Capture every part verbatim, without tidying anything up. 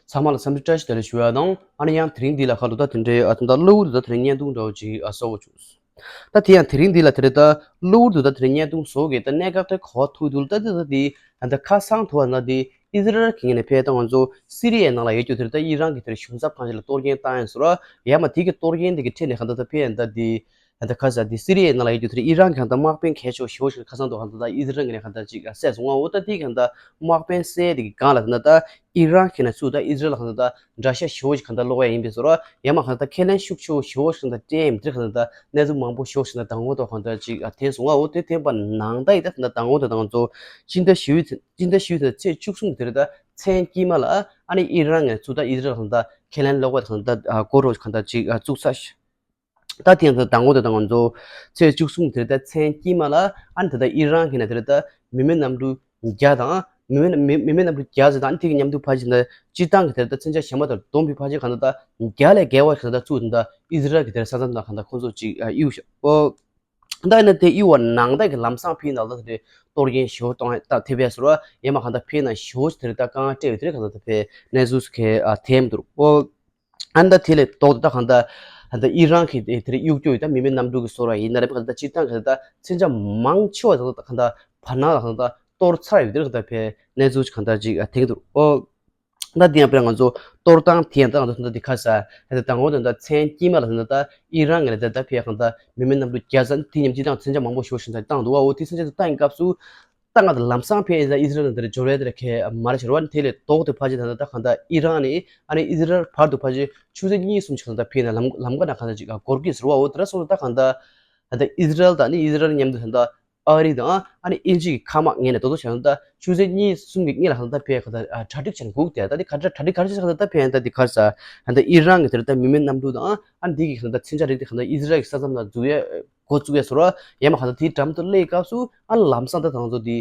ཚང་མ་ལ་འཚམས་འདྲི་བཀྲ་ཤིས་བདེ་ལེགས་ཞུ་ཡ་དང་། ཨ་ནི་ཡང་དེ་རིང་འདི་ལ་ཁ་ལོ་ད་དེ་འདྲའི་ཨ་ད་ལྟ་གློ་བུར་དུ་ད་དེ་རིང་བརྙན་ཐུང་འདྲ་བོ་ཅིག་ཨ་བཟོ་དགོས་བྱུང་། ད་དེ་ཡང་དེ་རིང་འདི་ལ་དེ་རེད། ད་གློ་བུར་དུ་ད་དེ་རིང་བརྙན་ཐུང་བཟོ་དགོས་ད་གནས་སྐབས་དེ་གོ་བ་ཐུག་དུས་ད་དེ་ད་དེ་ད་ཁ་སང་ཐུག་པ་ན་དེ་ཨི་ཟི་རལ་གྱི་ངོས་ནས་ཕེ་ད་ང་ཚོ་སི་རི་ཡའི་ནང་ལ་ཡོད་རྒྱུ་དེ་རེད། ད་ཨི་རན་གྱི་དེར་གཞུང་ཚབ་ཁང་ཞིག་ལ་གཏོར་སྐྱོན་བཏང་ཡོད་ཟེར་བ། ཡ་མ་དེ་གི་གཏོར་སྐྱོན་དེ་གི་ཁྲིད་ནས་གང་ད་ད་ཕེ་ད་དེ། ད་ཁ་ས་དེ་སི་རི་ཡའི་ནང་ལ་ཡོད་རྒྱུ་དེ་ཨི་རན་གྱི་ད་དམག་དཔོན་གལ་ཆེ་བ་ཞེ་པོ་ཞིག་ཁ་སང་དུ་གང་ད་ད་ཨི་ཟི་རལ་གྱི་ནས་གང་ད་ཅིག་བསད་སོང་བ། འོ་ད་དེ་གང་ད་དམག་དཔོན་བསད་དེ་གི་སྒང་ལ་ད་ད་ཨི་རན་གྱི་ནས་ཚུར་ད་ཨི་ཟི་རལ་གང་ད་ད་དགྲ་ཤ་ཞེ་པོ་ཞིག་གང་ད་སློག་ཡ་ཡིན་པའི་བཟོ་འདྲ། ཡ་མ་གང་ད་ཁས་ལེན་ཤུགས་ཆེ་བོ་ཞེ་པོ་ཞིག་ད་སྤྲད་ཡིན་དེ་གང་ད་ད་གནས་ཚུལ་མང་པོ་ཞེ་པོ་ཞིག་ད་དང་པོ་དུ་གང་ད་ཅིག་ཐོན་སོང་བ། འོ་དེ་ཐོན་པ་ནང་ད་ཡི་ད་ད་དང་པོ་དུ་ད་ང་ཚོ་སྤྱི་ཟླ་བཞི་པའི་ཚེ་སྤྱི་ཟླ་བཞི་པའི་ཚེ་ཚེས་བཅུ་གསུམ་དེ་རེད། ད་མཚན་དཀྱིལ་མ་ལ་ཨ་ནི་ཨི་རན་གྱི་ཚུར་ད་ཨི་ཟི་རལ་གང་ད་ཁས་ལེན་སློག་པ་གང་ད་སྐོར་རོགས་གང་ད་ཅིག་བཙུགས་ས། ད་དེ་ཡང་ད་དང་པོ་དེ་དང་ང་ཚོ་ཚེས་བཅུ་གསུམ་དེ་རེད། ད་མཚན་དཀྱིལ་མ་ལ་ཨ་ནི་ད་ད་ཨི་རན་གྱི་ནས་དེ་རེད། ད་མི་མེད་གནམ་གྲུ་བརྒྱ་དང་མི་མེད་མི་མེད་གནམ་གྲུ་བརྒྱ་ཟེར་དང་། ཨ་ནི་དེ་གི་མཉམ་དུ་ཕལ་ཆེར་ད་སྤྱིར་བཏང་གི་དེ་རེད། ད་མཚོན་ཆ་གཞན་པ་དང་བསྡོམས་པའི་ཕལ་ཆེར་གང་ད་ད་བརྒྱ་ལས་བརྒལ་བ་གང་ད་ཚུར་ད་ཨི་ཟི་རལ་གྱི་དེར་ས་མཚམས་ན་གང་ད་ཁོང་ཚོ་ཅིག་གཡུག་ཤག་ཨོ། ད་ཡིན་ན་དེ་གཡུག་པ་ནང་ད་གི་ལམ་སང་ཕི་ནང་ད་དེ་གཏོར་སྐྱོན་ཞེ་པོ་གཏོང་ད་ཐེབས་པས་ཟེར་བ། ཡ་མ་གང་ད་ཕི་ནང་ཞེ་པོ་དེ་རེད། ད་དཀའ་ངལ་སྤྲད་ཡོད་དེ་རེད། གང་ད་ད་ཕི་གནས་ཚུལ་ཁེ་ཨ་ཐེམ་འདུག་ཨོ། ཨ་ནི་ད་དེ་ལས་ལྡོག་ཏུ་ད་གང་ད་ད་ཨི་རན་གྱི་དེ་དེར་གཡུག་རྒྱུ་ཡོད། ད་མི་མེད་གནམ་གྲུ་གི་སོ་ར་ཡིན་ན་རེད། གང་ད་སྤྱིར་བཏང་གི་ད་མཚོན་ཆ་མང་ཆེ་བ་ད་གང་ད་བར་སྣང་ལ་གང་ད་གཏོར་ཚར་ཡོད་དེ་རེད། གང་ད་ཕི་གནས་ཚུལ་གང་ད་ཅིག་ཨ་ཐེམ་འདུག་ཨོ། ད་དེ་ཡང་དཔེར་ང་ཚོ་གཏོར་སྟངས་དེ་ཡང་ད་ང་ཚོ་ད་འདི་ཁ་ས་ད་དང་པོ་ད་ད་མཚན་དཀྱིལ་མ་ལ་ད་ད་ཨི་རན་གྱི་ལ་ད་ད་ཕི་ཡ་གང་ད་མི་མེད་གནམ་གྲུ་བརྒྱ་ཙམ་དེ་མཉམ་སྤྱིར་བཏང་མཚོན་ཆ་མང་པོ་ཞེ་པོ་ཞིག་ད་བཏང་འདུག་བ། འོ་དེ་མཚོན་ཆ་དེ་བཏང་ཡིན་སྐབས་སུ་ད་ང་ད་ལམ་སང་ཕི་ཡ་ཨི་ཟི་རལ་དང་དེར་འབྱོར་ཡ་དེར་ཁེ་མ་རེད་ཟེར་བ། དེ་ལས་ལྡོག་སྟེ་ཕལ་ཆེར་ད་ད་ད་གང་ད་ཨི་རན་ནས་ཨ་ནི་ཨི་ཟི་རལ་བར་དུ་ཕལ་ཆེར་ཆུ་ཚོད་གཉིས་གསུམ་ཞིག་ད་ད་ཕི་ཡ་ན་ལམ་ལམ་ཀ་ན་གང་ད་ཅིག་ཨ་འགོར་གྱི་ཟེར་བ། འོ་དེ་འདྲ་སོང་ད་ད་གང་ད་ད་ད་ཨི་ཟི་རལ་དང་ཨ་ནི་ཨི་ཟི་རལ་མཉམ་དུ་ད་ད་ཨ་རི་དང་ཨ་ནི་དབྱིན་ཇི་གི་མཁའ་དམག་ངོས་ནས་ད་དུང་བྱས་ན་ད་ཆུ་ཚོད་གཉིས་གསུམ་གྱི་སྔོན་ལ་ད་ལྟ་ཕེ་ག་ད་གྲ་སྒྲིག་བྱས་ནས་སྒུག་བསྡད། ད་དེ་ག་འདྲ་གྲ་སྒྲིག་ག་འདྲ་བྱས་ད་ད་ལྟ་ཕེ་ཡང་ད་དེ་གར་ས་ད་ལྟ་ཨི་རན་གྱི་དེར་ད་མི་མེད་གནམ་གྲུ་དང་ཨ་ནི་དེ་གི་ག་ད་མཚོན་ཆ་རིགས་དེ་ག་ད་ཨི་ཟི་རལ་གྱི་ས་མཚམས་ལ་འཛུལ་ཡས་འགོ་བཙུགས་ཡས་ཟེར་བ། ཡང་མ་ག་ད་དེའི་འགྲམ་དུ་སླེབས་སྐབས་སུ་ཨ་ནི་ལམ་སང་ད་ད་ང་ཚོ་དེ་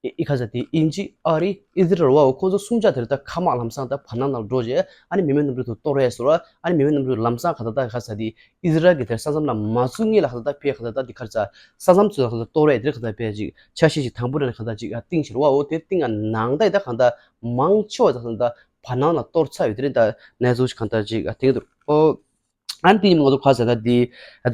ཨི་ཁ་ས་དེ་དབྱིན་ཇི་ཨ་རི་ཨི་ཟི་རལ་བ་འོ་ཁོ་ཚོ་གསུམ་ཆ་དེར་ད་མཁའ་དམག་ལམ་སང་ད་བར་སྣང་ནང་འགྲོ་རྗེས་ཨ་ནི་མི་མེད་གནམ་གྲུ་དུ་གཏོར་ཡས་ཟེར་བ། ཨ་ནི་མི་མེད་གནམ་གྲུ་ལམ་སང་ག་ད་ད་ག་ས་དེ་ཨི་ཟི་རལ་གྱི་དེར་ས་མཚམས་ལ་མ་ཚུད་སྔོན་ལ་ག་ད་ད་ཕེ་ག་ད་ད་དེ་གར་ས་ས་མཚམས་ཚོད་ལ་ག་ད་གཏོར་ཡས་དེར་ག་ད་ཕེ་ཅིག་ཆ་ཤས་ཤིག་དང་པོ་རེ་ནས་ག་ད་ཅིག་ཨ་ཏིང་ཞེས་བ་འོ། དེ་ཏིང་ཨ་ནང་ད་ཡི་ད་ག་ད་མང་ཆེ་བ་ད་ག་ད་བར་སྣང་ལ་གཏོར་ཚར་ཡོད་དེ་རེད། ད་གནས་ཚུལ་ཞིག་ག་ད་ཅིག་ཨ་ཏིང་འདུག་ཨོ། ཨ་ནི་དེ་ཉིན་ང་ཚོ་ཁ་ཟེར་ད་དེ་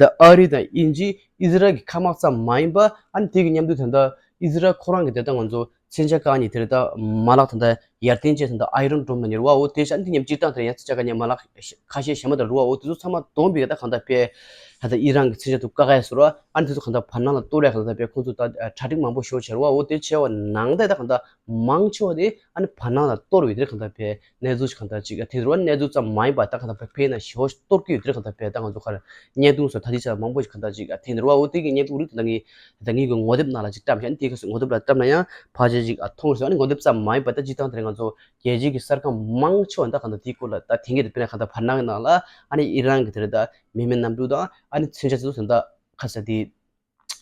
ད་ཨ་རི་དང་དབྱིན་ཇི་ཨི་ཟི་རལ་གྱི་མཁའ་དམག་ཙམ་མ་ཡིན་པ་ཨ་ནི་དེ་གི་མཉམ་དུ་ད་ལྟ་ཨི་ཟི་རལ་ཁོ་རང་གི་དེ་ད་ང་ཚོ་མཚོན་ཆ་བཀག་ཉེས་དེ་རེད། ད་མ་ལག་ད་ལྟ་ཡར་བརྟན་ཅན་ད་ལྟ་ཨའི་རོན་ཌོམ་ལ་ཉེར་བ་འོ་དེ་ཤ་ཨ་ནི་དེ་མཉམ་སྤྱིར་བཏང་དེ་ཡང་མཚོན་ཆ་བཀག་ཉེས་མ་ལག་ཁ་ཤས་གཞན་མ་དང་རུ་བ་འོ་དེ་ཚོ་ཚང་མ་བསྡོམས་པའི་ད་གང་ད་ཕེ་ད་ལྟ་ཨི་རན་གྱི་མཚོན་ཆ་དུ་བཀག་ཡས་ཟེར་བ། ཨ་ནི་དེ་ཚོ་གང་ད་བར་སྣང་ལ་གཏོར་ཡས་གང་ད་ཕེ་ཁོང་ཚོ་ད་གྲ་སྒྲིག་མང་པོ་ཞེ་པོ་བྱེད་རུ་བ་འོ། དེ་བྱས་པ་ནང་ད་ད་གང་ད་མང་ཆེ་བ་དེ་ཨ་ནི་བར་སྣང་ལ་གཏོར་བའི་དེ་གང་ད་ཕེ་གནས་ཚུལ་ཞིག་གང་ད་ཅིག་ཨ་ཐེངས་རུ་བ་གནས་ཚུལ་ཙམ་མ་ཡིན་པ་ད་གང་ད་ཕེ་ཕེ་ན་ཞེ་པོ་གཏོར་གྱི་ཡོད་དེ་གང་ད་ཕེ་ད་ང་ཚོ་ཁར་བརྙན་ཐུང་སོགས་ད་ལྟའི་ཆར་མང་པོ་ཞིག་གང་ད་ཅིག་ཨ་ཐེངས་རུ་བ་འོ། དེ་གི་བརྙན་ཐུང་རིགས་དེ་ད་ངས་ད་ངས་གི་ངོ་དེབ་ནང་ལ་ཅིག་བཀྲམ་ཤག་ཨ་ནི་དེ་ག་སོ་ངོ་དེབ་ལ་བཀྲམ་ན་ཡང་ཕལ་ཆེར་ཅིག་ཨ་མཐོང་སོང་། ཨ་ནི་ངོ་དེབ་ཙམ་མ་ཡིན་པ་ད་སྤྱིར་བཏང་དེ་རིང་ང་ཚོ་རྒྱལ་སྤྱིའི་གི་གསར་ཁང་མང་ཆེ་བ་ད་གང་ད་དེའི་སྐོར་ལ་ད་དེང་གི་དེ་དཔེར་ན་གང་ད་བར་སྣང་གི་ནང་ལ་ཨ་ནི་ཨི་རན་གི་དེ་རེད། ད་མི་མེད་གནམ་གྲུ་དང་ཨ་ནི་མཚོན་ཆ་དེ་ཚོ་ད་ཁ་ས་དེ་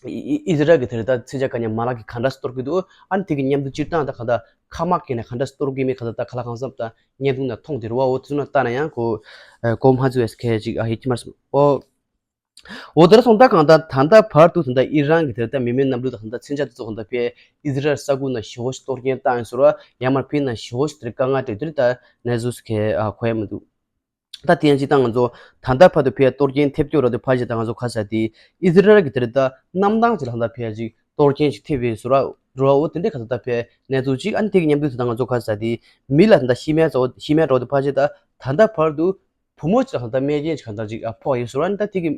ཨི་ཨི་ཨི་ཟི་རལ་གི་དེ་རེད། ད་མཚོན་ཆ་བཀག་ཉེས་མ་ལག་གི་གང་འདྲ་གཏོར་གི་འདུག་ཨ་ནི་དེ་གི་མཉམ་དུ་སྤྱིར་བཏང་ད་གང་ད་མཁའ་དམག་གི་ནས་གང་འདྲ་གཏོར་གི་མེད་གང་ད་ད་ག་ལ་གང་འཚམ་ད་བརྙན་ཐུང་ནང་མཐོང་དེ་རུ་བ་འོ། དེ་ཚོ་ནང་ལྟ་ན་ཡང་གོ་གོ་མ་ཚུགས་ཨེ་སི་ཁེ་ཅིག་ཨ་ཡིད་ཀྱི་མར་སོང་ཨོ། འོ་དེར་སོང་ད་གང་ལྟར་ད་ལྟ་བར་དུ་ད་ལྟ་ཨི་རན་གྱི་དེར་ད་མི་མེད་གནམ་གྲུ་དང་ད་ལྟ་མཚོན་ཆ་དེ་ཚོ་གང་ལྟར་ཕེ་ཨི་ཟི་རལ་ས་ཁུལ་ནང་ཞེ་པོ་ཞིག་གཏོར་སྐྱོན་བཏང་ཡོད་ཟེར་བ། ཡང་མར་ཕེ་ན་ཞེ་པོ་ཞིག་དེར་དཀའ་ངལ་འཕྲད་དེར་ད་གནས་ཚུལ་ཞིག་ག་གོ་ཡ་མི་འདུག་ད་དེ་ཡང་ཅི་ད་ང་ཚོ་ད་ལྟ་བར་དུ་ཕེ་གཏོར་སྐྱོན་ཐེབས་ཀྱི་རོ་དེ་ཕལ་ཆེར་ད་ང་ཚོ་ག་ས་དེ་ཨི་ཟི་རལ་གྱི་དེར་ད་གནམ་ཐང་ཅིག་ལ་ད་ཕེ་ཅིག་གཏོར་སྐྱོན་ཞིག་ཐེབས་ཡོད་ཟེར་བ་རོ་འོ། དེ་འདྲའི་ག་ས་ད་ཕེ་གནས་ཚུལ་ཅིག་ཨ་ནི་དེ་གི་མཉམ་དུ་ད་ང་ཚོ་ག་ས་དེ་མི་ལ་ད་ཤི་རྨས་ཚ་བོ་ཤི་རྨས་འགྲོ་དེ་ཕལ་ཆེར་ད་ད་ལྟ་བར་དུ་བུ་མོ་ཅིག་ལ་གང་ལྟར་རྨས་སྐྱོན་ཅིག་གང་ལྟར་ཅིག་ཨ་ཕོག་ཡོད་ཟེར་བ། ཨ་ནི་ད་དེ་གི་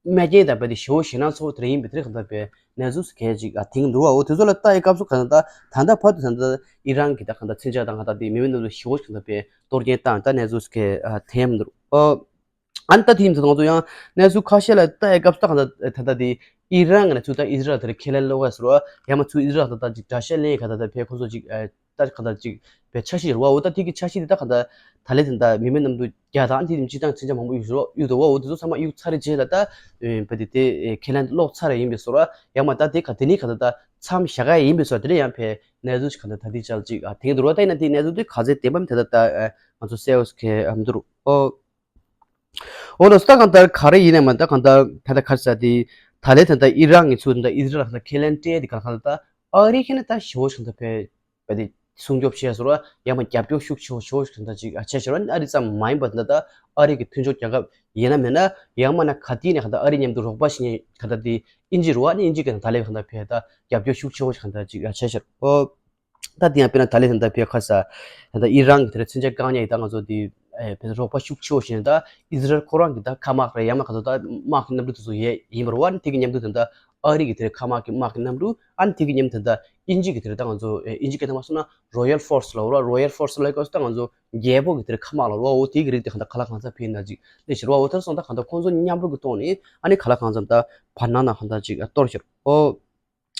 རྨས་སྐྱོན་དང་རྦད་དེ་ཞེ་པོ་ཞེད་སྣང་ཚ་བོ་དེ་འདྲ་ཡིན་པའི་དེ་རིགས་གང་ལྟར་རྦད་གནས་ཚུལ་གལ་ཅིག་ཨ་དེང་འདུག་བ། འོ་དེ་ཚོ་ལ་ལྟ་ཡི་སྐབས་སུ་གང་ལྟར་ད་ད་ལྟ་བར་དུ་ད་ལྟ་ཨི་རན་གྱི་ད་གང་ལྟར་མཚོན་ཆ་དང་གང་ལྟར་དེ་མི་མེད་གནམ་གྲུ་ཞེ་པོ་ཞིག་གང་ལྟར་རྦད་གཏོར་སྐྱོན་བཏང་ད་གནས་ཚུལ་གལ་ཨ་དེ་ཡང་མི་འདུག་ཨོ། ཨ་ནི་ད་དེ་ཡིན་ཚེ་ང་ཚོ་ཡང་གནས་ཚུལ་ཁ་ཤས་ལ་ལྟ་ཡི་སྐབས་སུ་ད་གང་ལྟར་ད་ལྟ་དེ་ཨི་རན་གྱི་ནས་ཚུར་ད་ཨི་ཟི་རལ་དེར་ཁས་ལེན་སློག་ཡ་ཟེར་བ། ཡང་མ་ཚུར་ཨི་ཟི་རལ་ད་ལྟ་ཅིག་དགྲ་ཤ་ལེན་ཡི་གང་ལྟར་ད་ཕེ་ཁོ་ཚོ་ཅིག་ཨ། ད་གང་ལྟར་ཅིག་པའི་འཆར་གཞི་རེད་བ། འོ་ད་དེ་གི་འཆར་གཞི་དེ་ད་གང་ལྟར་ད་ལས་དེ་ད་མི་མེད་གནམ་གྲུ་བརྒྱ་དང་དེ་དེ་སྤྱི་བཏང་མཚོན་ཆ་མང་པོ་གཡུག་ཟེར་བ་གཡུག་འདུག་བ། འོ་དེ་ཚོ་ཚང་མ་གཡུག་ཚར་རྗེས་ལ་ད་བ་དེ་དེ་ཁས་ལེན་སློག་ཚར་ཡིན་པའི་བཟོ་འདྲ། ཡང་མ་ད་དེ་ག་དེ་ནི་གང་ལྟར་ད་མཚམས་བཞག་ག་ཡིན་པའི་བཟོ་འདྲ་དེ་ལ་ཡང་ཕེ་གནས་ཚུལ་ཞིག་གང་ལྟར་ད་དེ་ཅག་ཅིག་ཨ་དེང་འདུག་བ། ད་ཡིན་ན་དེ་གནས་ཚུལ་དེ་ག་ཚད་བདེན་པ་མི་ད་ད་ད་ང་ཚོ་གསལ་བོ་ཞིག་ག་མི་འདུག་ཨོ། འོ་ལོ་ད་གང་ལྟར་ག་རེ་ཡིན་ནའི་མ་ད་གང་ལྟར་ད་ལྟ་ག་རེ་ཟེར་དེ་ད་ལས་ད་ལྟ་ཨི་རན་གྱི་ཚུར་ད་ལྟ་ཨི་ཟི་རལ་ལ་ད་ལྟ་ཁས་ལེན་སྤྲད་དེ་གང་ལྟར་ད་ཨ་རི་ཁེ་ན་ད་ཞེ་པོ་ཞིག་ད་ཕེ་བ་དེ་ སྲུང་སྐྱོབ་བྱས་སོང་ར། ཡང་མ་རྒྱབ་སྐྱོར་ཤུགས་ཆེ་བོ་ཆེ་བོ་ཞིག་གང་ལྟར་ཅིག་ཨ་བྱས་ཤག་ར། ཨ་རི་ཙམ་མ་ཡིན་པ་ད་ལྟ་ཨ་རི་གི་མཐུན་ཕྱོགས་རྒྱལ་ཁབ་ཡིན་ན་མིན་ན་ཡང་མ་ན་ག་དུས་ནས་གང་ལྟར་ཨ་རི་མཉམ་དུ་རོགས་པ་བྱེད་མཁན་གང་ལྟར་དེ་དབྱིན་ཇི་རུ་བ་ནི་དབྱིན་ཇི་གི་ད་ལས་གང་ལྟར་ཕེ་ད་རྒྱབ་སྐྱོར་ཤུགས་ཆེ་བོ་ཞིག་གང་ལྟར་ཅིག་ཨ་བྱས་ཤག་ཨོ། ད་དེ་ཡང་དཔེར་ན་ད་ལས་ད་ལྟ་ཕེ་ཁ་ས་ད་ལྟ་ཨི་རན་གི་དེར་མཚོན་ཆ་བཀག་ཉར་ཡིན་ད་ང་ཚོ་དེ་ཨེ་ཕེ་རོགས་པ་ཤུགས་ཆེ་བོ་བྱས་ནས་ད་ཨི་ཟི་རལ་ཁོ་རང་གི་ད་མཁའ་དམག་རེད། ཡང་མ་གང་ལྟར་ད་དམག་གི་གནམ་གྲུ་དེ་ཚོ་ཡས་ཡིན་པ་རུ་བ་ནི་དེ་གི་མཉམ་དུ་ད་ལྟ་ཨ་རི་གི་དེར་མཁའ་དམག་གི་དམག་གི་གནམ་གྲུ། ཨ་ནི་དེ་གི་མཉམ་དུ་ད་ལྟ་དབྱིན་ཇི་གི་དེར་ད་ང་ཚོ་ཨེ་དབྱིན་ཇི་སྐད་ཐོག་མ་སོང་ན་Royal Force ལབ་ར། Royal Force ལབ་ཀ་སོ་ད་ང་ཚོ་རྒྱལ་པོ་གི་དེར་མཁའ་དམག་ལབ་ར། འོ་དེ་གི་རིགས་དེ་གང་ལྟར་ག་ལ་གང་འཚམ་ཕེ་ན་ཅིག་ལས་ཤེར་བ། འོ་དེར་སོང་ད་གང་ལྟར་ཁོང་ཚོ་མཉམ་རུབ་ཀྱི་ཐོག་ནས་ཨ་ནི་ག་ལ་གང་འཚམ་ད་བར་སྣང་ན་གང་འཚམ་ཅིག་ཨ་གཏོར་ཤེར། ཨོ།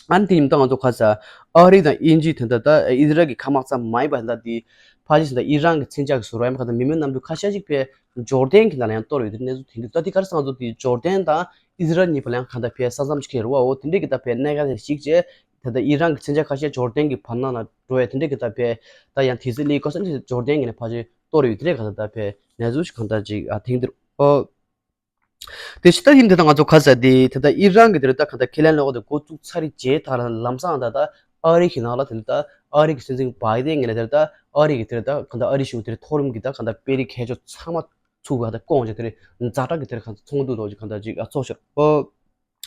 ཨ་ནི་དེ་ཉིན་ད་ང་ཚོ་ཁ་ས་ཨ་རི་དང་དབྱིན་ཇི་དེ་འདྲ་ད་ཨི་ཟི་རལ་གྱི་མཁའ་དམག་ཙམ་མ་ཡིན་པ་ད་དེ་ཕ་ཇི་ད་ཨི་རན་གྱི་མཚོན་ཆ་གི་ཟུར་བ་ཡིན་པ་ག་ད་མི་མེད་གནམ་གྲུ་ཁ་ཤས་ཤིག་ཕེ་ཇོར་ཌན་གྱི་ནང་ལ་ཡང་གཏོར་ཡོད་དེ་གནས་ཚུལ་དེ་འདུག་ད་དེ་ག་རེ་ཟེར་ང་ཚོ་དེ་ཇོར་ཌན་དང་ཨི་ཟི་རལ་གཉིས་བར་ལ་ཡང་ག་ད་ཕེ་ས་མཚམས་ཤིག་ཁེལ་རུ་བ། འོ་དེ་འདྲས་ཀྱི་ད་ཕེ་གནད་འགག་ཞིག་བྱས་ད་ད་ཨི་རན་གྱི་མཚོན་ཆ་ཁ་ཤས་ཇོར་ཌན་གྱི་བར་སྣང་ལ་འགྲོ་ཡ་དེ་འདྲས་ཀྱི་ད་ཕེ་ད་ཡང་དེ་ཚེ་ལི་ཀོ་སན་ཇོར་ཌན་གྱི་ནས་ཕ་ཇི་གཏོར་ཡོད་དེ་འདྲས་ག་ད་ད་ཕེ་གནས་ཚུལ་ཞིག་གང་ད་ཅིག་ཨ་ཐེངས་འདིར་ཨོ། དེ་ཕྱི་ད་ཡིན་དེ་ད་ང་ཚོ་ཁ་ས་དེ་དེ་ད་ཨི་རན་གྱི་དེ་རེད་ད་གང་ལྟར་ཁས་ལེན་ལོག་དེ་འགོ་བཙུགས་ཚར་རྗེས་ད་ལམ་སང་ད་ད་ཨ་རི་གི་ནང་ལ་དེ་ད་ཨ་རི་གི་སྲིད་འཛིན་བྷའི་ཌེན་ངོས་ནས་དེ་ད་ཨ་རི་གི་དེ་ད་གང་ལྟར་ཨ་རི་གཞུང་དེ་མཐོ་རིམ་གྱི་ད་གང་ལྟར་དཔོན་རིགས་གལ་ཆེ་ཚང་མ་ཚུགས་པ་ད་བསྐོངས་བྱས་དེ་ཛ་དྲག་གི་དེ་གང་ཚོགས་འདུ་རོགས་ཀྱི་གང་ལྟར་ཅིག་ཚོགས་ཤར་ཨོ།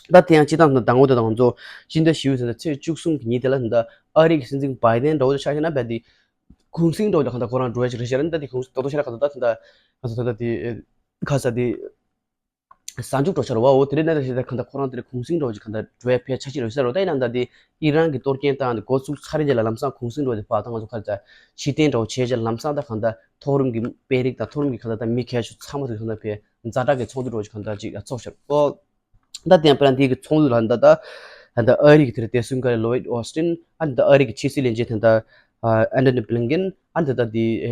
ད་དེ་ཡང་སྤྱི་བཏང་ད་དང་པོ་དེ་ད་ང་ཚོ་ཕྱི་ཟླ་བཞི་པའི་ཚེས་ཚེས་བཅུ་གསུམ་གྱི་ཉིན་དེ་ལ་ད་ཨ་རི་གི་སྲིད་འཛིན་བྷའི་ཌེན་འདྲ་བོ་དེ་ཆ་བཞག་ན་བས་དེ་གུང་སེང་འདྲ་བོ་ད་གང་ལྟར་ཁོ་རང་འགྲོ་ཡ་ཅིག་རེད་ཤག་རེད། ད་དེ་གུང་སེང་ད་དོ་ཤ་ར་གང་ལྟར་ད་དེ་ད་གང་ལྟར་ད་དེ་ཁ་ས་དེ། གཟའ་མཇུག་འགྲོ་ཆར་བའོ། དེ་རིང་གནས་སྟངས་ཤིག་ད་གང་ལྟར་ཁོ་རང་དེ་རིང་གུང་སེང་འགྲོ་ཅིག་གང་ལྟར་འགྲོ་ཡ་ཕལ་ཆ་ཤས་རེད་ཟེར་རོ། ད་ཡིན་ནའང་ད་དེ་ཨི་རན་གྱི་གཏོར་སྐྱོན་བཏང་དེ་འགོ་བཙུགས་ཚར་རྗེས་ལ་ལམ་སང་གུང་སེང་འགྲོ་དེ་ཕར་ད་ང་ཚོ་ཁ་ལ་ཕྱིར་འཐེན་འགྲོ་བྱས་རྗེས་ལམ་སང་ད་གང་ལྟར་མཐོ་རིམ་གྱི་དཔོན་རིགས་དང་མཐོ་རིམ་གྱི་གང་ལྟར་ད་མི་གལ་ཆེ་ཚང་མ་དེ་གང་ལྟར་ཕེ་ཛ་དྲག་གི་ཚོགས་འདུ་འགྲོ་ཅིག་གང་ལྟར་ཅིག་ཚོགས་ཤར་ཨོ། ད་དེ་ཡང་དཔེར་ན་དེ་གི་ཚོགས་འདུ་ལ་ད་ད་ད་ཨ་རི་གི་དེ་རིང་བདེ་སྲུང་བཀའ་བློན་ལོ་ཡིད་ཨོ་སི་ཊིན། ཨ་ད་ཨ་རི་གི་ཕྱི་སྲིད་བློན་ཆེན་ད་ད་ཨན་ཐོ་ནི་བྷི་ལིན་ཀེན། ཨ་ད་ད་དེ་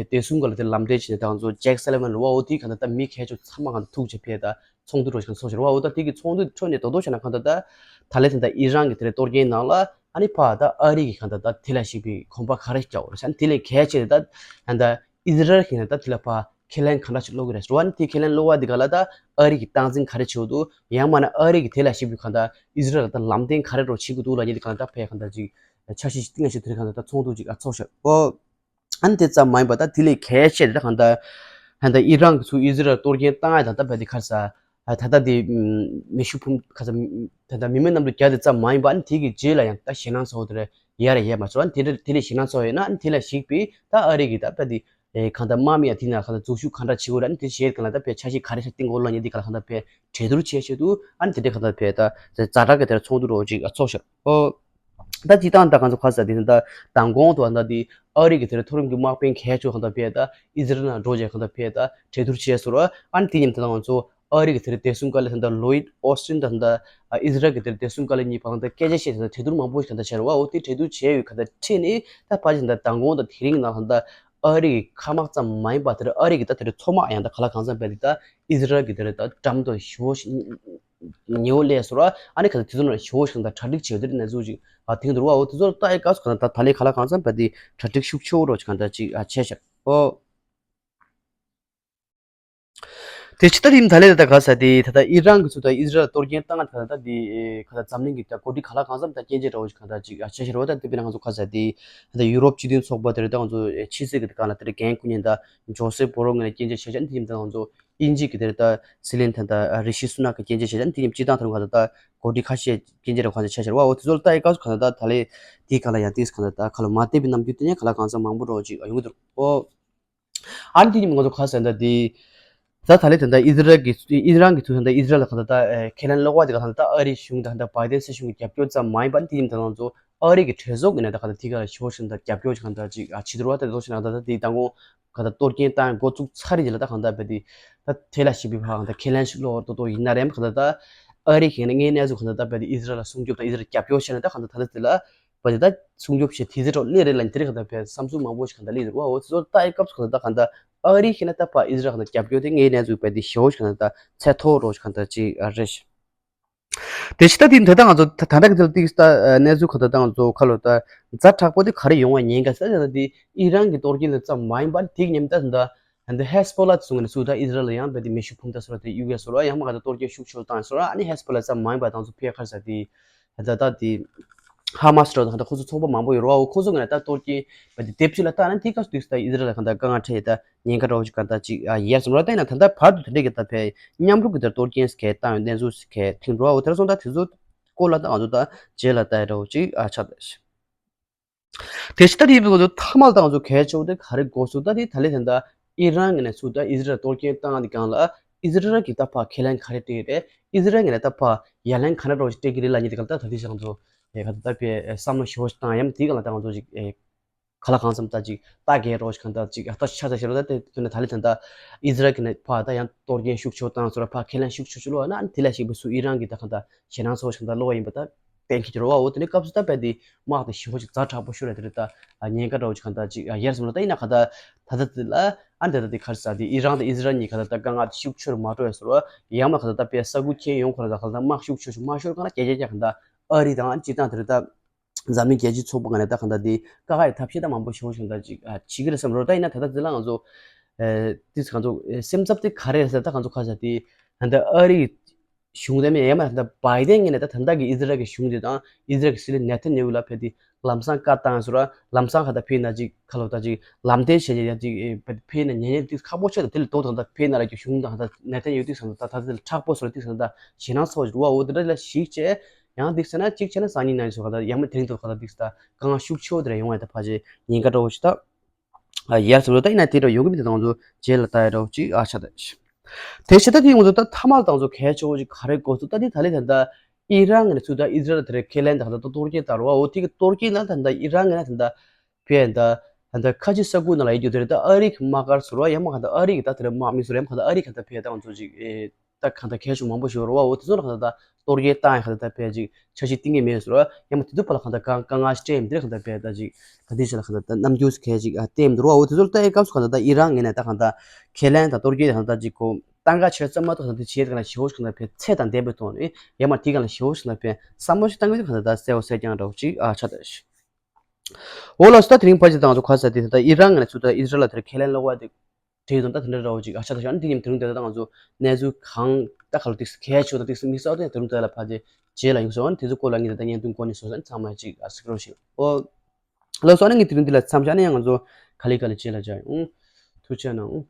བདེ་སྲུང་བཀའ་བློན་དེ་ལམ་སྟོན་བྱས་ནས་ད་ང་ཚོ་ཇེག་སེ་ལི་ཝན་རེད་བ། འོ་དེ་གང་ལྟར་ད་མི་གལ་ཆེ་ཚང་མ་གང་ལྟར་ཐུག་བྱས་ཕེ་ད་ཚོགས་འདུ་འགྲོ་ཞིག་ཚོགས་ཤར་བ། འོ་ད་དེ་གི་ཚོགས་འདུ་ཁྲོད་ནས་དོ་དོ་བྱས་ན་གང་ལྟར་ད་ད་ལས་ད་ད་ཨི་རན་གྱི་དེ་རིང་གཏོར་སྐྱོན་ནང་ལ་ཨ་ནི་ཕ་ད་ཨ་རི་གི་གང་ལྟར་ད་དེ་ལ་ཞིག་པའི་གོམ་པ་ག་རེ་རྒྱག་འོ་རེད་ཤག་དེ་ལས་གལ་ཆེ་ད་ད་ཨི་ཟི་རལ་གྱི་ནས་ད་དེ་ལ་ཕ་ཁས་ལེན་གང་འདྲ་ཞིག་སློག་གི་རེད་ཟེར་བ། ཨ་ནི་དེ་ཁས་ལེན་སློག་པ་དེ་ག་ལ་ད་ཨ་རི་གི་སྟངས་འཛིན་ག་རེ་བྱེད་འདུག་ཡང་མིན་ན་ཨ་རི་གི་དེ་ལ་ཞིག་པའི་གང་ལྟར་ཨི་ཟི་རལ་ལ་ད་ལམ་སྟོན་ག་རེ་འགྲོ་བྱེད་དགོས་འདུག་ལབ་མཁན་དེ་གང་ལྟར་ད་ཕ་གང་ལྟར་ཅིག་འཆར་གཞི་ཞིག་བཏིང་ཞིག་དེ་རིང་གང་ལྟར་ད་ཚོགས་འདུ་ཅིག་ཨ་ཚོགས་ཤར་ཨོ། ཨ་ནི་དེ་ཙམ་མ་ཡིན་པ་ད་དེ་ལས་གལ་ཆེ་དེ་ད་གང་ལྟར་ད་ལྟ་ཨི་རན་གྱི་ཚུར་ཨི་ཟི་རལ་གཏོར་སྐྱོན་བཏང་ཡ་ད་ལྟ་བས་དེ་ཁ་ས་ད་ལྟ་དེ་མེ་ཤུགས་འཕུར་ཁ་ས་ད་ལྟ་མི་མེད་གནམ་གྲུ་བརྒྱ་དེ་ཙམ་མ་ཡིན་པ། ཨ་ནི་དེ་གི་རྗེས་ལ་ཡང་ད་ཞེད་སྣང་ཚ་བོ་དེ་རེད་ཡ་རེ་ཡས་མ་ཚོར། ཨ་ནི་དེ་འདྲ་དེ་ལས་ཞེད་སྣང་ཚ་བོ་ཡོད་ན་ཨ་ནི་དེ་ལ་གཞིགས་པའི་ད་ཨ་རི་གི་ད་བས་དེ་གང་ལྟར་དམག་མི་ཡ་དེ་ན་གང་ལྟར་འཛུལ་ཞུགས་གང་འདྲ་བྱེད་དགོས་རེད། ཨ་ནི་དེ་བྱས་གང་ལ་ད་བས་འཆར་གཞི་ག་རེ་ཞིག་བཏིང་དགོས་ལབ་མཁན་དེ་གང་ལ་གང་ལྟར་བས་གྲོས་བསྡུར་བྱས་བྱས་འདུག་ཨ་ནི་དེ་འདྲ་གང་ལྟར་བས་ད་ཛ་དྲག་གི་དེར་ཚོགས་འདུ་རོགས་ཅིག་ཨ་ཚོགས་ཤར་ཨོ། ད་སྤྱི་བཏང་ད་གང་ཚོ་ཁ་ས་དེ་ད་མདང་དགོང་དུ་ད་དེ་ཨ་རི་གི་དེར་མཐོ་རིམ་གྱི་དམག་དཔོན་གལ་ཆེ་གང་ལྟར་བས་ད་ཨི་ཟི་རལ་ནང་འགྲོ་བྱས་གང་ལྟར་བས་ད་གྲོས་བསྡུར་བྱས་སོང་ར། ཨ་ནི་དེ་ཉིན་ད་ང་ཚོ་ཨ་རི་གི་དེར་བདེ་སྲུང་བཀའ་བློན་ད་ལོ་ཡིད་ཨོ་སི་ཊིན་ད་ད་ཨི་ཟི་རལ་གི་དེར་བདེ་སྲུང་བཀའ་བློན་གཉིས་བར་ད་སྐད་ཆ་བཤད་ད་གྲོས་བསྡུར་མང་པོ་ཞིག་གང་ལྟར་བྱས་ར་བ། འོ་དེ་གྲོས་བསྡུར་བྱས་ཡོད་གང་ལྟར་ཁྲིད་ནས་ད་ཕ་ཅིག་ད་མདང་དགོང་ད་དེ་རིང་ནང་ད་ཨ་རི་གི་མཁའ་དམག་ཙམ་མ་ཡིན་པ་དེར་ཨ་རི་གི་ད་དེར་མཚོ་དམག་ཡང་ད་ག་ལ་གང་འཚམ་བས་དེ་ད་ཨི་ཟི་རལ་གི་དེར་ད་འགྲམ་དུ་ཞོ་ཉེ་བོ་སླེབས་སོང་ར། ཨ་ནི་ག་ཚོད་དེ་ཚོ་ན་ཞོ་ཞིག་དང་གྲ་སྒྲིག་བྱེད་དེ་ན་ཚུགས་ཅིག་ཨ་དེང་དུ་རུ་བ། འོ་དེ་ཚོ་ལྟ་ཡི་སྐབས་སུ་ག་ད་ད་ལས་ག་ལ་གང་འཚམ་བ་དེ་གྲ་སྒྲིག་ཤུགས་ཆེ་བོ་རོ་ཅིག་གང་ད་ཅིག་ཨ་བྱས་ཤག་ཨོ། དེ་ཕྱི་ད་རིམ་ད་ལས་ད་ག་ས་དེ་ད་ད་ཨི་རན་གི་ཚུ་ད་ཨི་ཟི་རལ་གཏོར་སྐྱོན་བཏང་ད་ད་དེ་ག་ད་འཛམ་གླིང་གི་ད་གོ་སྒྲིག་ག་ལ་གང་འཚམ་ད་སྐྱོན་བརྗོད་འདྲ་བོ་ཅིག་གང་ད་ཅིག་ཨ་བྱས་ཤག་རོ། ད་དེ་བས་ན་ང་ཚོ་ག་ས་དེ་ད་ཡུ་རོབ་སྤྱི་མཐུན་ཚོགས་པ་དེ་རེད། ད་ང་ཚོ་ཕྱི་སྲིད་གི་གང་ལ་དེ་འགན་ཁུར་མཁན་ད་ཇོ་སེ་བོ་རོ་ངོས་ནས་སྐྱོན་བརྗོད་བྱས་ཤག་ཨ་ནི་དེ་རིམ་ད་ང་ཚོ་དབྱིན་ཇི་གི་དེར་ད་སྲིད་བློན་ད་ད་རི་ཤི་སུ་ནག་གི་སྐྱོན་བརྗོད་བྱས་ཤག་ཨ་ནི་དེ་ཉིན་སྤྱི་བཏང་དེར་གང་ད་ད་གོ་སྒྲིག་ཁ་ཤས་སྐྱོན་བརྗོད་འདྲ་གང་ཞིག་བྱས་ཤག་རོ། འོ་དེ་ཚོ་ལ་ལྟ་ཡི་སྐབས་སུ་གང་ད་ད་ད་ལས་དེའི་གང་ལ་ཡང་དེས་གང་ད་ད་ག་ལ་མ་བལྟས་པའི་རྣམ་འགྱུར་དེ་ནས་ག་ལ་གང་འཚམ་མང་པོ་འདྲ་བོ་ཅིག་ཡོང་གི་འདུག་རོ། ཨ་ནི་དེ་ཉིན་ང་ཚོ་ག་ས་ད་དེ་ད་ད་ལས་ད་ད་ཨི་ཟི་རལ་གི་ཨི་རན་གི་ཚུ་ད་ད་ཨི་ཟི་རལ་ལ་གང་ད་ད་ཁས་ལེན་ལོག་པ་དེ་ག་ད་ད་ཨ་རིའི་གཞུང་ད་ད་བའི་ཏན་སྲིད་གཞུང་གི་རྒྱབ་སྐྱོར་ཙམ་མ་ཡིན་པ་ཨ་ནི་དེ་ཉིན་ད་ང་ཚོ་ཨ་རི་གི་གྲོས་ཚོགས་ཀྱི་ནས་ད་ག་ད་དེ་ག་ལ་ཞོ་ཞིང་ད་རྒྱབ་སྐྱོར་ཞིག་གང་ད་ཅིག་ཨ་བྱེད་འདུག་ར། ད་དེ་ཚོ་ཞིག་ན་ད་ད་དེ་མདང་དགོང་ག་ད་གཏོར་སྐྱོན་བཏང་འགོ་བཙུགས་ཚར་རེད་ལ་ད་གང་ལྟར་བས་དེ་ད་དེ་ལ་ཞིབ་པའི་བག་ད་ཁས་ལེན་ཞིག་ལོག་ཏོ་ཏོ་ཡིན་ན་རེམ་གང་ལྟར་ད་ཨ་རི་གི་ངའི་གནས་ཚུལ་གང་ལྟར་ད་བས་དེ་ཨི་ཟི་རལ་ལ་སྲུང་སྐྱོབ་དང་ཨི་ཟི་རལ་རྒྱབ་སྐྱོར་བྱས་ན་ད་གང་ལྟར་ད་ལྟ་དེ་ལ་བས་དེ་ད་སྲུང་སྐྱོབ་བྱེད་དེ་ཟེར་གྲོགས་སླེབས་རེད་ལ་དེ་རིགས་གང་ལྟར་བས་བསམ་ཚུལ་མང་པོ་ཞིག་གང་ལྟར་སླེབས་རེད་བ། འོ་ཚོ་ལྟ་ཡི་སྐབས་སུ་གང་ལྟར་ད་གང་ལྟར་ཨ་རི་ཤེས་ན་ད་བ་ཨི་ཟི་རལ་གང་ལྟར་རྒྱབ་སྐྱོར་དེ་ངའི་གནས་ཚུལ་བས་དེ་ཞེ་བོ་ཞིག་གང་ལྟར་ད་ཚད་མཐོ་རོགས་ཞིག་གང་ལྟར་ཅིག་རེད། དེ་ཕྱི་ད་དེ་ད་ལྟ་ང་ཚོ་ད་ད་ལྟ་གི་དེ་ལ་ཏིག་ད་གནས་ཚུལ་ག་ད་ད་ང་ཚོ་ཁ་ལོ་ད་ཛ་དྲག་པོ་དེ་ག་རེ་ཡོང་བ་ཉེན་ཁ་ཟེར་ད་དེ་ཨི་རན་གྱི་གཏོར་སྐྱོན་ལ་ཙམ་མ་ཡིན་པར་དེ་གི་ཉམས་ད་ད་ད་ཧེ་སི་བྷོ་ལ་ཚུ་ངོས་ནས་སུ་ད་ཨི་ཟི་རལ་ལ་ཡང་བས་དེ་མེ་ཤུགས་འཕུར་མདའ་སོ་ར་དེ་གཡུག་ཡ་སོ་ར་ཡང་མ་ག་ད་གཏོར་སྐྱོན་ཤུགས་ཆེ་བཏང་ཡ་སོ་ར། ཨ་ནི་ཧེ་སི་བྷོ་ལ་ཙམ་མ་ཡིན་པར་ད་ང་ཚོ་ཕེ་ཁར་ས་དེ་ད་ད་དེ་ ཧ་མ་སི་འདྲ་བོ་དང་ད་ཁོ་ཚོ་ཚོགས་པ་མང་པོ་ཡོད་རེད་བ། འོ་ཁོ་ཚོ་ངོས་ནས་ད་གཏོར་སྐྱོན་བ་དེ་དེབ་ཅིག་ལ་བལྟས་ན་དེའི་སྐབས་སུ་དུས་སུ་ད་ཨི་ཟི་རལ་ལ་གང་ལྟར་དཀའ་ངལ་འཕྲད་ཡས་ད་ཉེན་ཁ་འདྲ་བོ་ཞིག་གང་ལྟར་ཅིག་ཡལ་སོང་རེད། ད་ཡིན་ན་ད་ལྟ་བར་དུ་དེ་འདྲའི་གི་ད་ཕའི་མཉམ་རུབ་ཀྱི་ད་གཏོར་སྐྱོན་ཟེར་མཁན་བཏང་ཡོད་གནས་ཚུལ་ཟེར་མཁན་ཐོན་འགྲོ་བ། འོ་དེ་འདྲ་སོང་ད་དེ་ཚོ་སྐོར་ལ་ད་ང་ཚོ་ད་རྗེས་ལ་ལྟ་ཡ་འདྲ་བོ་ཅིག་ཨ་ཆགས་ད། དེ་ཕྱི་ད་དེ་ཡིན་པའི་ང་ཚོ་མཐའ་མ་ལ་ད་ང་ཚོ་གལ་ཆེ་བོ་དེ་ག་རེ་དགོས་སུ་ད་དེ་ད་ལས་དེ་འདྲ་ཨི་རན་ངོས་ནས་ཚུར་ད་ཨི་ཟི་རལ་གཏོར་སྐྱོན་བཏང་དེ་སྒང་ལ་ཨི་ཟི་རལ་གྱི་ད་ཕར་ཁས་ལེན་ག་རེ་སྤྲད་རེད། ཨི་ཟི་རལ་ངོས་ནས་ད་ཕར་ཡ་ལན་ག་འདྲ་འདྲ་བོ་ཞིག་སྤྲད་ཀྱི་རེད་ལབ་མཁན་དེ་ག་ལ་ད་ད་དེ་ཞིག་ང་ཚོ་ཨེ་ག་ད་ད་དཔེ་བསམ་བློ་ཞིབ་པོ་ཞིག་བཏང་ཡ་མ་དེ་ག་ལ་ད་ང་ཚོ་ཞིག་ཨེ་ག་ལ་གང་འཚམ་ད་ཅིག་ལྟ་གལ་རོགས་ཤིག་གང་ལྟར་ཅིག་ཨ་ལྟ་ཆ་ཚ་ཤེས་རོགས་ད་དེ་དུས་ནས་ད་ལས་དེ་འདྲ་ཨི་ཟི་རལ་གྱི་ནས་ཕར་ད་ཡང་གཏོར་སྐྱོན་ཤུགས་ཆེ་བོ་བཏང་ཟེར་ར་ཕར་ཁས་ལེན་ཤུགས་ཆེ་ཆེ་བློ་བ་ན་ཨ་ནི་དེ་ལ་ཞིག་བུ་སུ་ཨི་རན་གྱི་ད་གང་ལྟར་ཞེད་སྣང་ཚ་བོ་ཞིག་གང་ལྟར་བློ་བ་ཡིན་པ་ད་གཏན་འཁེལ་གྱི་རེད་བ། འོ་དེ་ནས་སྐབས་སུ་ད་དཔེ་དེ་དམག་དེ་ཞེ་པོ་ཅིག་ཛ་དྲག་པོ་ཤོར་ར་དེ་རེད། ད་ཉེན་ཁ་འདྲ་བོ་ཅིག་གང་ལྟར་ཅིག་ཡལ་སོང་ར། ད་ཡིན་ན་གང་ལྟར་ད་ལྟ་དེ་ལ་ཨ་ནི་ད་ལྟ་དེ་ག་རེ་ཟེར་དེ་ཨི་རན་དང་ཨི་ཟི་རལ་གཉིས་གང་ལྟར་ད་དཀའ་ངལ་དེ་ཤུགས་ཆེ་རུ་མ་འགྲོ་བའི་ཟེར་བ་ཡང་མ་གང་ལྟར་ད་དཔེ་ས་ཁུལ་ཁྱེར་ཡོང་ཁོ་ར་ད་གང་ལྟར་དམག་ཤུགས་ཆེ་ཤུགས་མ་ཤོར་གང་ལ་རྒྱ་རྒྱ་རྒྱ་གང་ལྟར་ཨ་རི་དང་ཨ་ནི་སྤྱིར་བཏང་དེ་རེད་ད། འཛམ་གླིང་རྒྱལ་སྤྱིའི་ཚོགས་པ་ང་ནས་ད་གང་ལྟར་དེ་དཀའ་ཁག་ཡི་ཐབས་ཤེས་ད་མང་པོ་ཞེ་པོ་ཞིག་ད་ཅིག་ཨ་བྱེད་ཀྱི་རེད་བསམ་རོ། ད་ཡིན་ན་ད་ལྟ་འཛིན་ལ་ང་ཚོ་ཨེ་དེ་ང་ཚོ་ཨེ་སེམས་འཚབ་དེ་ག་རེ་རེད་ཟེར་ད་ང་ཚོ་ཁ་ཤས་དེ་ད་ལྟ་ཨ་རིའི་གཞུང་དེ་མིན་ཡང་མ་ད་ལྟ་བའི་ཌེན་ངོས་ནས་ད་ད་ལྟ་གི་ཨི་ཟི་རལ་གྱི་གཞུང་དེ་དང་ཨི་ཟི་རལ་གྱི་སྲིད་བློན་ནེ་ཐན་ཡ་ཧུ་ལ་ཕེབས་དེ་ལམ་སང་བཀའ་བཏང་ཟེར་ར་ལམ་སང་ཁ་ད་ཕེབས་ན་ཅིག་ཁ་ལོ་ད་ཅིག་ལམ་སྟོན་བྱས་ཡ་ཅིག་ཨེ་ཕེབས་ན་ཉན་ཉན་དེ་ཁག་པོ་ཆེ་ད་དེ་ལ་དོ་ད་ད་ཕེབས་ན་ལ་གི་གཞུང་དང་ད་ནེ་ཐན་ཡ་ཧུ་དེ་སང་ད་ད་དེ་ལ་མཁྲེགས་པོ་ཟེར་ར་དེ་སང་ད་ཞེད་སྣང་ཚ་བོ་ཞིག་རུ་བ། འོ་དེ་འདྲ་ལ་ཞིག་བྱས། ཡང་ཏིག་ཟེར་ན་གཅིག་བྱས་ན་སང་ཉིན་གནངས་ཉིན་སོགས་ཁ་ད་ཡང་མ་དེ་རིང་ཐོག་ཁ་ད་ཏིག་ཟེར་ད་དཀའ་ངལ་ཤུགས་ཆེ་བོ་དེ་ར་ཡོང་བ་ཡང་ད་ཕལ་ཆེར་ཉེན་ཁ་འདྲ་བོ་ཞིག་ད་ཡར་ཟེར་ལོ། ད་ཡིན་ན་དེ་འདྲ་ཡོང་གི་མི་དེ་དང་ཚོ་རྗེས་ལ་ལྟ་ཡ་འདྲ་བོ་ཅིག་ཨ་ཆ་ད་ཞིག་དེ་བྱས་ད་དེ་ཡོང་ཚོ་ད་མཐའ་མ་དང་ཚོ་གལ་ཆེ་བོ་ཅིག་ག་རེ་དགོས་ཚུལ་ད་དེ་ད་ལས་ད་ད་ཨི་རན་ངོས་ནས་ཚུར་ད་ཨི་ཟི་རལ་དེ་རེད་ཁས་ལེན་ད་ད་གཏོར་སྐྱོན་བཏང་རོ་བ། འོ་དེ་གི་གཏོར་སྐྱོན་ན་ད་ད་ཨི་རན་ངོས་ནས་ད་ད་ཕེ་ད་ད་ཁ་ཆེ་ས་ཁུལ་ནང་ལ་ཡོད་རྒྱུ་དེ་རེད། ད་ཨ་རི་གི་དམག་སྒར་ཟེར་བ་ཡང་མ་ག་ད་ཨ་རི་གི་ད་དེ་རེད་དམག་མི་ཟེར་ཡང་མ་ག་ད་ཨ་རི་ག་ད་ཕེ་ད་ང་ཚོ་ཅིག་ཨེ། ད་གང་ལྟར་གལ་ཤུགས་མང་པོ་ཞིག་ཡོད་རེད་བ། འོ་དེ་ཚོ་ལ་གང་ལྟར་ད་གཏོར་སྐྱོན་བཏང་ཡ་གང་ལྟར་ད་ཕལ་ཆེར་ཆ་ཤས་གཏིང་གི་མེད་ཟེར་བ། ཡང་མ་དེ་དུས་བར་ལ་གང་ལྟར་དཀའ་དཀའ་ངལ་ཞིག་འཕྲད་ཡིན་དེ་གང་ལྟར་ཕལ་ད་ཅིག་ག་དུས་ཤིག་ལ་གང་ལྟར་ད་རྣམ་འགྱུར་ཞིག་གལ་ཅིག་ཨ་བསྟན་འདུག་རེད་བ། འོ་དེ་ཚོ་ལ་ལྟ་ཡའི་སྐབས་སུ་གང་ལྟར་ད་ཨི་རན་ངོས་ནས་ད་གང་ལྟར་ཁས་ལེན་དང་གཏོར་སྐྱོན་དེ་གང་ལྟར་ཅིག་གོ་གཏང་ག་བྱས་ཙམ་མ་གཏོགས་གང་ལྟར་དེ་བྱས་དེ་གང་ལ་ཞེ་པོ་ཞིག་གང་ལྟར་ཕལ་ཚད་དང་ལྡན་པའི་ཐོག་ནས་ཡང་མ་དེ་གང་ལ་ཞེ་པོ་ཞིག་གང་ལྟར་ཕལ་བསམ་བློ་ཞིག་བཏང་གི་དེ་གང་ལྟར་ད་གསལ་བོ་གསལ་རྐྱང་འདྲ་བོ་ཅིག་ཨ་ཆགས་ད་ཞིག་འོ་ལགས་སོ། ད་དེ་རིང་ཕལ་ཆེར་ད་ང་ཚོ་ག་ས་དེ་ད་ཨི་རན་ངོས་ནས་ཚུར་ད་ཨི་ཟི་རལ་ལ་དེར་ཁས་ལེན་སློག་པ་དེ་བྲིས་དང་ད་དེ་འདྲ་འདྲ་བོ་ཅིག་ཨ་ཆ་ད་ཤོག་ཨ་ནི་དེ་ཉིན་དེ་རིང་དེ་ད་ང་ཚོ་གནས་ཚུལ་གང་ད་ག་ལ་ཏིག་གལ་ཆེ་བ་དང་ཏིག་མི་གསལ་བ་དེ་དེ་རིང་དེ་ལ་ཕལ་ཆེར་རྗེས་ལ་ཡོང་སོང་། ཨ་ནི་དེ་ཚོ་སྐོར་ལ་ངས་ད་ལྟ་བརྙན་ཐུང་སྐོར་ནས་སོ་སོ་ཨ་ནི་ཚང་མ་ཅིག་ཨ་གཟིགས་རོགས་ཞུ། ཨོ་ལགས་སོ། ཨ་ནི་ངས་དེ་རིང་འདི་ལ་མཚམས་བཞག་ཨ་ནི་ཡང་ང་ཚོ་ག་ལེ་ག་ལེ་རྗེས་ལ་མཇལ་ཡོང་། ཐུགས་རྗེ་གནང་།